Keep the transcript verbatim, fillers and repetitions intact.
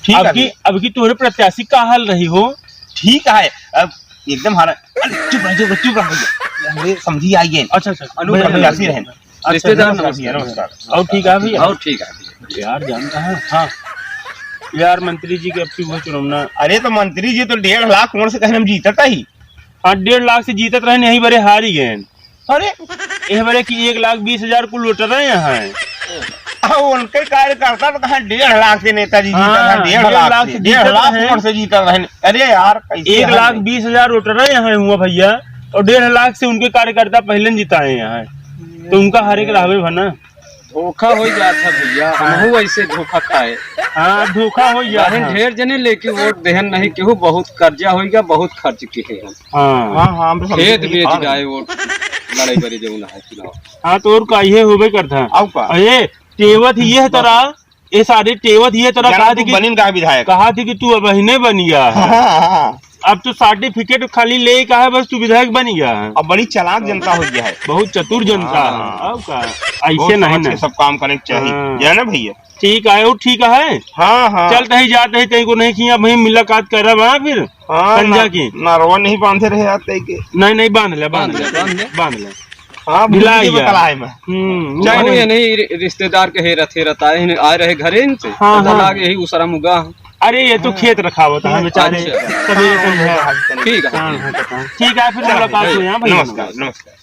ठीक है अब की, भैया। अब की तोहरे प्रत्याशी का हाल रही हो? ठीक है, अब एकदम हारा। अरे, चुप रह, चुप रह, चुप रह भैया। हमरे समझी आई गए। अच्छा, अच्छा। अनु भैया, प्रत्याशी रहे। अच्छा, रिश्तेदार नमस्कार भैया, नमस्कार। और ठीक है भैया? और ठीक है। यार, जानता है? हाँ। यार, मंत्री जी के अब की वो चुनाव ना। अरे, तो मंत्री जी तो डेढ़ लाख वोट से कहीं हम जीतता ही। हाँ, डेढ़ लाख से जीतत रहे, यही बरे हार ही गए। अरे, यही बरे कि एक लाख बीस हजार कुल वोटर रहे यहाँ। अब उनके कार्यकर्ता तो कहाँ डेढ़ लाख से नेताजी जीतत हाँ, हैं, डेढ़ लाख से, डेढ़ लाख से जीतत रहे। वोट से जीतत रहे। अरे यार, कैसे एक लाख बीस हजार वोटर रहे यहाँ हुआ भैया, और डेढ़ लाख से उनके कार्यकर्ता पहले न जिताए यहाँ। तो उनका हर एक रहबे भना। धोखा हो जात है भैया, हाँ। हमहू ऐसे धोखा खाए। हाँ, धोखा हो जात रहन है। ढेर जने लेके वोट देहन नहीं केहू, बहुत कर्जा होइगा, बहुत खर्च किहे हम। हाँ। हाँ, हाँ, हम तो समझे खेत नहीं, बेच हाँ। गए वोट लड़ाई बरे जौन है चुनाव। हाँ, तो और का, ये होबे करता है। अब का? अरे, टेवत ही ये बस। तरह, ये सारे टेवत ही ये तरह जाना कहा तू थी कि बनिन का विधायक। कहा थी कि तू अब ही नहीं बन गया है। हाँ, हाँ, हाँ। अब तो सर्टिफिकेट खाली ले का है, बस तू विधायक बन गया है। अब बड़ी चालाक जनता हो गया है। बहुत चतुर जनता हाँ। है। अब का? ऐसे बहुत नहीं समझ ना। के सब काम करे के चाहिए। हाँ। जाना भैया? ठीक है, वो ठीक है। हाँ, हाँ। चल, तही जात है, तही को नहीं किया, वहीं मुलाकात करब, हाँ, फिर हाँ, संझा ना, की। नरवा नहीं बांधे रहे आते के। नहीं, नहीं, बांध ले, बांध बांध ले, ले, बांध ले। बांध ले। हाँ, मिला भूल के यार। बतलाए मैं। हम्म, चल, नहीं। ये नहीं, रि-, रिश्तेदार के हेरत, हेरत आए हैं, आए रहे घरे इनसे। हाँ, पता हाँ। लाग यही उसरा मुगा। अरे, ये तो हाँ। खेत रखा हुआ था, हाँ, बेचारे। अच्छा। सवेरे हाँ, संझा। हाँ, ठीक है। हाँ, हाँ, ठीक है, फिर चल, मुलाकात भाई, हुई, हाँ, भैया। नमस्कार, नमस्कार।